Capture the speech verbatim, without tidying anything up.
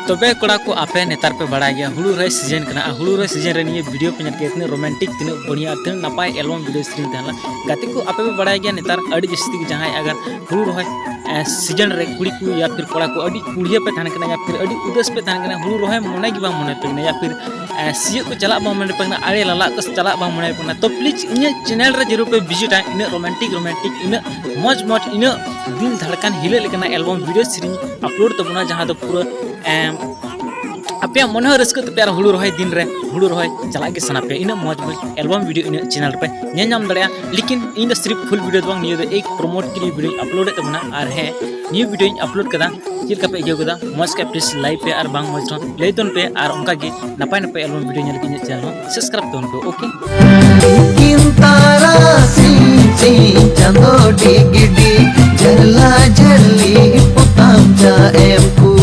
ᱛᱚᱵᱮ ᱠᱚᱲᱟ ᱠᱚ, ᱟᱯᱮ ᱱᱮᱛᱟᱨ ᱯᱮ ᱵᱟᱲᱟᱭ ᱜᱮᱭᱟ ᱦᱩᱲᱩ ᱨᱚᱦᱚᱭ ᱥᱤᱡᱤᱱ ᱠᱟᱱᱟ, ᱟᱨ ᱦᱩᱲᱩ ᱨᱚᱦᱚᱭ ᱥᱤᱡᱤᱱ ᱨᱮ ᱱᱤᱭᱟᱹ ᱵᱷᱤᱰᱤᱭᱳ ᱯᱮ ᱧᱮᱞ ᱠᱮᱫᱟ, ᱛᱤᱱᱟᱹᱜ ᱨᱳᱢᱟᱱᱴᱤᱠ, ᱛᱤᱱᱟᱹᱜ ᱵᱟᱹᱲᱤᱭᱟ ᱟᱨ ᱛᱤᱱᱟᱹᱜ ᱱᱟᱯᱟᱭ ᱮᱞᱵᱟᱢ ᱵᱷᱤᱰᱤᱭᱳ ᱥᱮᱨᱮᱧ ᱛᱟᱦᱮᱸ ᱞᱮᱱᱟ᱾ ᱜᱟᱛᱮ ᱠᱚ, ᱟᱯᱮ ᱯᱮ ᱵᱟᱲᱟᱭ ᱜᱮᱭᱟ ᱱᱮᱛᱟᱨ ᱟᱹᱰᱤ ᱡᱟᱹᱥᱛᱤ ᱜᱮ ᱡᱟᱦᱟᱸᱭ ᱟᱜᱟᱨ ᱦᱩᱲᱩ ᱨᱚᱦᱚᱭ ᱥᱤᱡᱤᱱ ᱨᱮ ᱠᱩᱲᱤ ᱠᱚ ᱭᱟ ᱯᱷᱤᱨ ᱠᱚᱲᱟ ᱠᱚ ᱟᱹᱰᱤ ᱠᱩᱲᱤᱭᱟᱹ ᱯᱮ ᱛᱟᱦᱮᱱ ᱠᱟᱱᱟ, ᱭᱟ ᱯᱷᱤᱨ ᱟᱹᱰᱤ ᱩᱫᱟᱹᱥ ᱯᱮ ᱛᱟᱦᱮᱱ ᱠᱟᱱᱟ, ᱦᱩᱲᱩ ᱨᱚᱦᱚᱭ ᱢᱚᱱᱮ ᱜᱮ ᱵᱟᱝ ᱢᱚᱱᱮ ᱯᱮ ᱠᱟᱱᱟ, ᱭᱟ ᱯᱷᱤᱨ ᱥᱤᱭᱳᱜ ᱠᱚ ᱪᱟᱞᱟᱜ ᱵᱟᱝ ᱢᱚᱱᱮ ᱯᱮ ᱠᱟᱱᱟ, ᱟᱲᱮ ᱞᱟᱞᱟᱜ ᱠᱚ ᱪᱟᱞᱟᱜ ᱵᱟᱝ ᱢᱚᱱᱮ ᱯᱮ ᱠᱟᱱᱟ᱾ ᱛᱚ ᱯᱞᱤᱡᱽ ᱤᱧᱟᱹᱜ ᱪᱮᱱᱮᱞ ᱨᱮ ᱡᱟᱹᱨᱩᱲ ᱯᱮ ᱵᱷᱤᱡᱤᱴᱟ, ᱤᱱᱟᱹᱜ ᱨᱳᱢᱟᱱᱴᱤᱠ ᱨᱳᱢᱟᱱᱴᱤᱠ, ᱤᱱᱟᱹᱜ ᱢᱚᱡᱽ ᱢᱚᱡᱽ, ᱤᱱᱟᱹᱜ ᱫᱤᱞ ᱫᱷᱟᱲᱠᱟᱱ ᱦᱤᱞᱟᱹᱜ ᱞᱮᱠᱟᱱᱟᱜ ᱮᱞᱵᱟᱢ ᱵᱷᱤᱰᱤᱭᱳ ᱥᱮᱨᱮᱧ ᱟᱯᱞᱳᱰ ᱛᱟᱵᱚᱱᱟ, ᱡᱟᱦᱟᱸ ᱫᱚ ᱯᱩᱨᱟᱹ ᱮᱢ, ᱟᱯᱮᱭᱟᱜ ᱢᱚᱱᱮ ᱦᱚᱸ ᱨᱟᱹᱥᱠᱟᱹᱜ ᱛᱟᱯᱮᱭᱟ ᱟᱨ ᱦᱩᱲᱩ ᱨᱚᱦᱚᱭ ᱫᱤᱱ ᱨᱮ ᱦᱩᱲᱩ ᱨᱚᱦᱚᱭ ᱪᱟᱞᱟᱜ ᱜᱮ ᱥᱟᱱᱟ ᱯᱮᱭᱟ᱾ ᱤᱱᱟᱹᱜ ᱢᱚᱡᱽ ᱢᱚᱡᱽ ᱮᱞᱵᱟᱢ ᱵᱷᱤᱰᱤᱭᱳ ᱤᱧᱟᱹᱜ ᱪᱮᱱᱮᱞ ᱨᱮᱯᱮ ᱧᱮᱞ ᱧᱟᱢ ᱫᱟᱲᱮᱭᱟᱜᱼᱟ᱾ ᱞᱮᱠᱤᱱ ᱤᱧ ᱫᱚ ᱥᱤᱨᱤᱯ ᱯᱷᱩᱞ ᱵᱷᱤᱰᱤᱭᱳ ᱫᱚ ᱵᱟᱝ, ᱱᱤᱭᱟᱹ ᱫᱚ ᱮᱠ ᱯᱨᱳᱢᱳᱴ ᱠᱮᱞᱤᱭᱮ ᱵᱷᱤᱰᱤᱭᱳᱧ ᱟᱯᱞᱳᱰᱮᱫ ᱛᱟᱵᱚᱱᱟ᱾ ᱟᱨ ᱦᱮᱸ, ᱱᱤᱭᱟᱹ ᱵᱷᱤᱰᱤᱭᱳᱧ ᱟᱯᱞᱳᱰ ᱠᱮᱫᱟ, ᱪᱮᱫ ᱞᱮᱠᱟ ᱯᱮ ᱟᱹᱭᱠᱟᱹᱣ ᱠᱮᱫᱟ? ᱢᱚᱡᱽ ᱠᱷᱟᱡ ᱯᱞᱤᱡᱽ ᱞᱟᱭᱤᱠ ᱯᱮ, ᱟᱨ ᱵᱟᱝ ᱢᱚᱡᱽ ᱨᱮᱦᱚᱸ ᱞᱟᱹᱭ ᱛᱟᱵᱚᱱ ᱯᱮ᱾ ᱟᱨ ᱚᱱᱠᱟ ᱜᱮ ᱱᱟᱯᱟᱭ ᱱᱟᱯᱟᱭ ᱮᱞᱵᱟᱢ ᱵᱷᱤᱰᱤᱭᱳ ᱧᱮᱞ ᱞᱟᱹᱜᱤᱫ ᱤᱧᱟᱹᱜ ᱪᱮᱱᱮᱞ ᱦᱚᱸ ᱥᱟᱵᱥᱠᱨᱟᱭᱤᱵ ᱛᱟᱵᱚᱱ ᱯᱮ᱾ ᱳᱠᱮ? ᱛᱤᱠᱤᱱ ᱛᱟᱨᱟᱥᱤᱧ ᱥᱤᱧ ᱪᱟᱸᱫᱚ ᱰᱤᱜᱽ ᱰᱤᱜᱽ, ᱡᱷᱟᱹᱞᱟ ᱡᱷᱟᱹᱞᱤ ᱯᱚᱛᱟᱢ ᱪᱟ ᱮᱢ ᱠᱚ᱾